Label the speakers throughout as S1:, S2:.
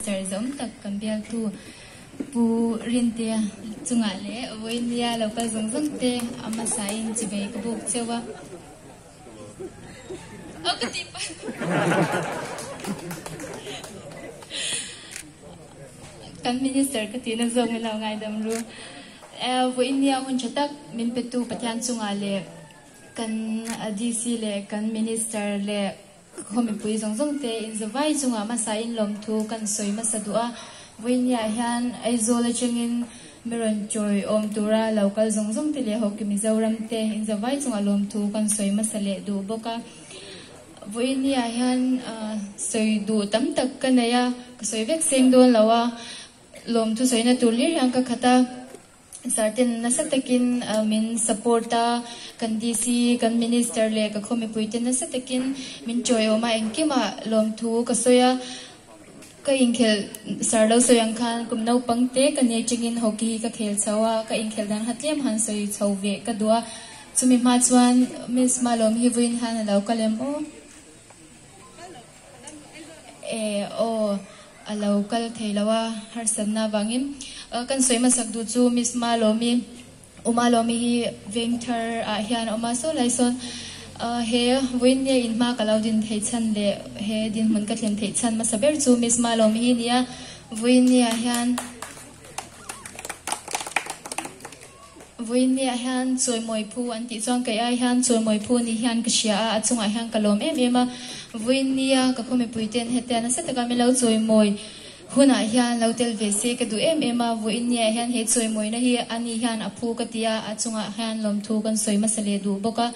S1: Minister zawm tak kan bialtu Pu Rintea chungah leh vawinia lo kal zawng zawng te a hmasain chivei ka buk cheu a. Aw ka tih pah. Kan Minister ka tihna zawk min lo ngaidam ru. Vawinia hun tha tak min petu Pathian chungah leh kan DC leh kan Minister leh Khaw mipui zawng zawng te inzawvai chungah hmasa in lawmthu kan sawi hmasa duh a, vawinia hian Aizawl atangin mi rawn chawi awm tura lo kal zawng zawng te leh Hockey Mizoram te inzawvai chungah lawmthu kan sawi hmasa leh duh bawk a. Vawinia hian sawi duh tam tak ka nei a, ka sawi vek seng dawn lo a, lawmthu sawina tur hlir hian ka khat a. Sarten nasa takin min support a, kan DC, kan Minister leh ka khaw mipuite nasa takin min chawiawm a, engkimah lawmthu ka sawi a, ka inkhelh sar lo sawi ang khan kum naupang te ka nia chingin hockey hi ka khel chho a, ka inkhelh dan kha tlem han sawi chho ve ka duh a, chumi hma chuan Miss Malawm hi vawiin hian a lo kal em aw? E aw, a lo kal thei lo a, harsatna avangin kan sawi hmasak duh chu Miss Malawmi, U Malawmi hi Vengthar ah hian a awm a, saw lai sawn he vawiin nge in hma ka lo din theih chhan leh he dinhmun ka thlen theih chhan hmasa ber chu Miss Malawmi hi nia, vawiin nge ah hian. Vawiinniah hian chawimawi phu an tih chuan kei ai hian chawimawi phu ni hian ka hria a, a chungah hian ka lawm em em a. Vawiinnia ka khaw mipuite'n hetia nasa taka min lo chawimawi hunah hian lo tel ve se ka duh em em a. Vawiinniah hian he chawimawina hi ani hian a phu ka ti a, a chungah hian lawmthu kan sawi hmasa leh duh bawk a.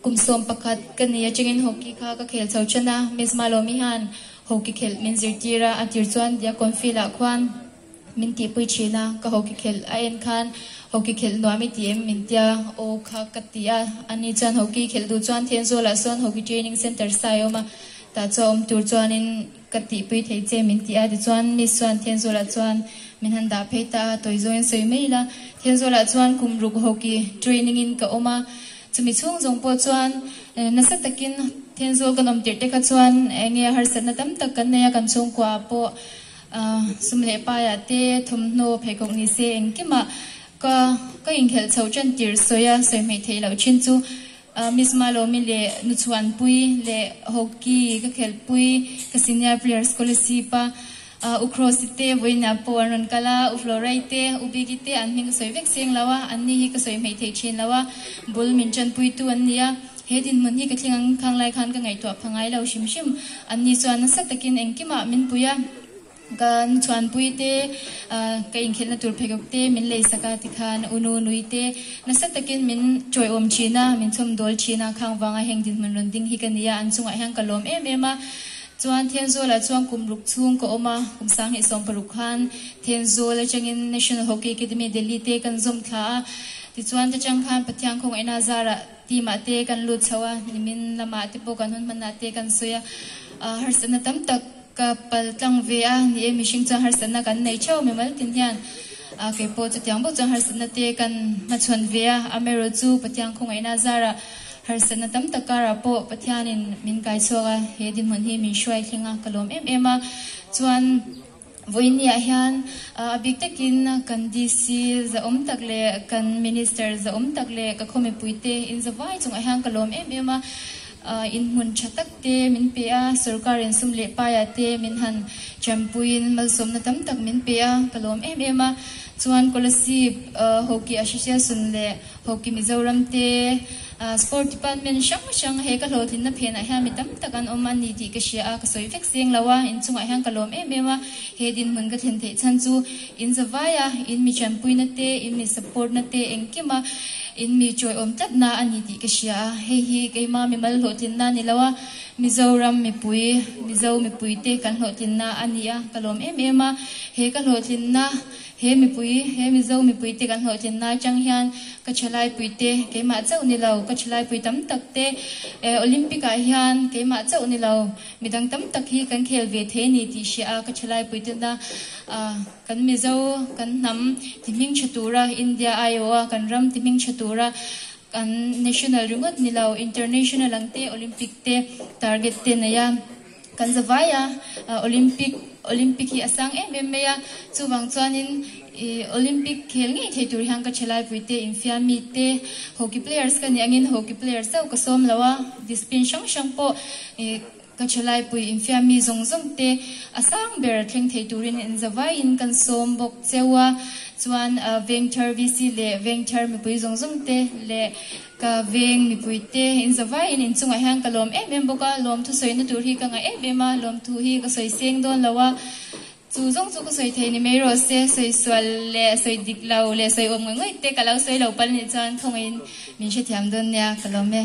S1: Kum 11 ka ni atangin hockey kha ka khel chho then a, Miss Malawmi hian hockey khelh min zirtir a, a tir chuan Diakon field ah khuan min tihpui thin a, ka hockey khelh a en khan hockey khelh nuam i ti em min tia, aw kha ka ti a, ani chuan hockey khelh duh chuan Thenzawl ah sawn hockey training center sai a awm a, tah chuan awm tur chuanin Ka tihpui thei che min ti a, tichuan Miss chuan Thianzawlah chuan min han dah phei ta a, tawi zawngin sawi mai ila. Thianzawlah chuan kum ruk hockey training in ka awm a, chumi chhung zawng pawh chuan nasa takin Thianzawl kan awm tirh te kha chuan eng nge harsatna tam tak kan nei a, kan chhungkua ah pawh sum leh paiah te thawmhnaw pheikhawk ni se engkimah ka ka inkhelh chhoh tan tirh sawi a, sawi hmeih theih loh thin chu Miss Malawmi leh Nuchhuanpui leh Hockey ka khelhpui ka senior player scholarship a U Crossy te vawiinah pawh an rawn kal a, U Florai te, U Biki te an hming ka sawi vek seng lo a, anni hi ka sawi hmeih theih thin lo a, bul min tanpuitu an ni a, he dinhmun hi ka thleng ang khang lai khan ka ngaihtuah pha ngai lo hrim hrim, anni chuan nasa takin engkimah min pui a. Kan chhuanpui te, ka inkhelhna tur pheikhawk te min lei sak a tikhan u nu nui te nasa takin min chawiawm thin a, min chhawmdawl thin a, khang vanga heng dinhmun rawn ding hi ka ni a, an chungah hian ka lawm em em a. Chuan Thenzawlah chuan kum ruk chhung ka awm a, kum 2016 khan Thenzawl atangin National Hockey Academy Delhi te kan zawm thla a, tichuan ta chang khan Pathian khawngaihna zarah team ah te kan lut chho a, nimin lamah te pawh kan hun hmanah te kan sawi a, harsatna tam tak Ka pal tlang ve a, ni e mihring chuan harsatna kan nei theuh mimal tin hian kei pawh chutiang bawk chuan harsatna te kan hmachhawn ve a, amaherawh chu Pathian khawngaihna zarah harsatna tam tak karah pawh Pathianin min kai chhuak a, he dinhmun hi min hruai thleng a, ka lawm em em a. Chuan vawiinniah hian a bik takin kan DC zahawm tak leh kan Minister zahawm tak leh ka khaw mipuite inzavai chungah hian ka lawm em em a. Inhmun tha tak te min pe a, sorkar in sum leh paia te min han champuiin malsawmna tam tak min pe a, ka lawm em em a. Chuan Kolasib Hockey Association leh Hockey Mizoram te Sport Department hrang hrang he ka hlawhtlinna phenah hian mi tam tak an awm a ni tih ka hria a, ka sawi vek seng lo a, inchungah hian ka lawm em em a. He dinhmun ka thlen theih chhan chu in zavai a, in mi champuina te, in mi support na te engkim a, In mi chawiawm tlatna a ni tih ka hria a, hei hi keima mimal hlawhtlinna a ni lo a, Mizoram mipui, Mizo mipuite kan hlawhtlinna a ni a, ka lawm em em a. He ka hlawhtlinna, he mipui, he Mizo mipuite kan hlawhtlinna atang hian ka thalaipuite, keimah chauh ni lo, ka thalaipui tam tak te, Olympic ah hian keimah chauh ni lo, midang tam tak hi kan khel ve thei a ni tih hria a, ka thalaipuitena Kan Mizo, kan hnam ti hming tha tura India aiawha kan ram ti hming tha tura kan national ringawt ni lo, international ang te, Olympic te target te nei a. Kan zavai a, Olympic Olympic hi a sang em em mai a, chuvang chuanin Olympic khel ngei thei tur hian ka thalaipui te, infiammi te, hockey players ka nih angin hockey players chauh ka sawm lo a, discipline hrang hrang pawh ka thalaipui infiammi zawng zawng te a sang ber thleng thei turin in zavaiin kan sawm bawk cheu a, chuan Vengthar VC leh Vengthar mipui zawng zawng te leh Ka veng mipuite in zavaiin inchungah hian ka lawm em em bawk a, lawmthu sawina tur hi ka ngaih em em a, lawmthu hi ka sawi seng dawn lo a, chu zawng chu ka sawi thei ni mai rawh se, sawi sual leh sawi dik lo leh sawi awm ngawih ngawih te ka lo sawi lo palh anih chuan khawngaihin min hrethiam dawn nia, ka lawm e.